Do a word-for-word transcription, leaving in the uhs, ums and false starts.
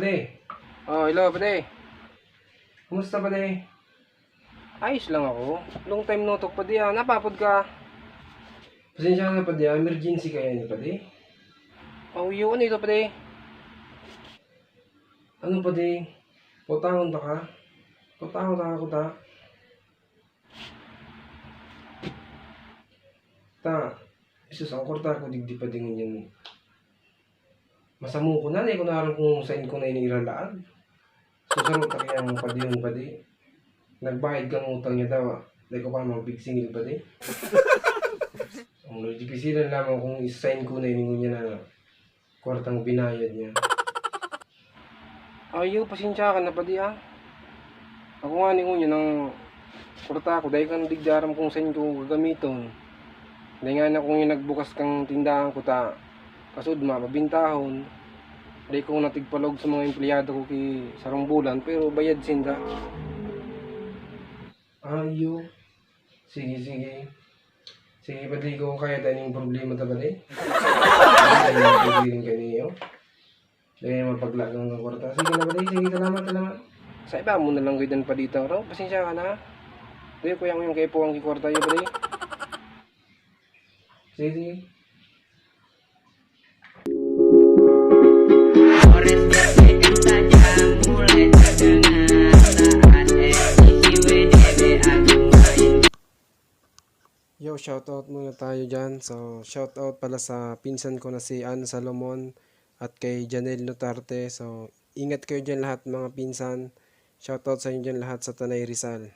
Padi. Oh, hello, padi. Kumusta, padi? Ayos lang ako. Long time no talk, padi, ah. Napapod ka? Pasensya na, padi, ah. Emergency kaya ni, padi? Oh, yun. Ano ito, padi? Ano, padi? Utahon ta ka? Utahon ta ka, kuta? Ta, Jesus, ang kwarta ko digdi, padi, ngunyan. Masamo ko na, dai ko na aram kung sain ko na ini iralaag. So, saro ta kaya ang padihon, padi. Nagbayad kang utang niya daw, ah. Dai ko pa magbigsingil, padi. Ang dipisilan lamang kung isain ko na ini ngunyan na kwartang binayad niya. Ayo, pasensya ka na, padi, ah. Ako nga ni ngunyan ang kwarta ko, dai ko na digdi aram kung sain ko gagamiton. Dai nga na kung yung nagbukas kang tindahan ko ta, kasud ma, mabintahon. Dai ko natigpalog sa mga empleyado ko ki sarong bulan, pero bayad sinda. Ayo. Sige, sige. Sige, padi, ko kaya ta ning problema ta, padi. Ay, problema kaniyo. Dai mapaglagang ng kwarta. Sige na, padi. Sige, salamat, salamat. Sa iba mo na lang gawin pa dito, bro. Pasensya ka na. Dai ko yang yung kaipuhan ki kwarta yun, padi. Sige, sige. Yo, shoutout muna tayo dyan. So, shoutout pala sa pinsan ko na si Ann Salomon at kay Janelle Nutarte. So, ingat kayo dyan lahat, mga pinsan. Shoutout sa inyo dyan lahat sa Tanay, Rizal.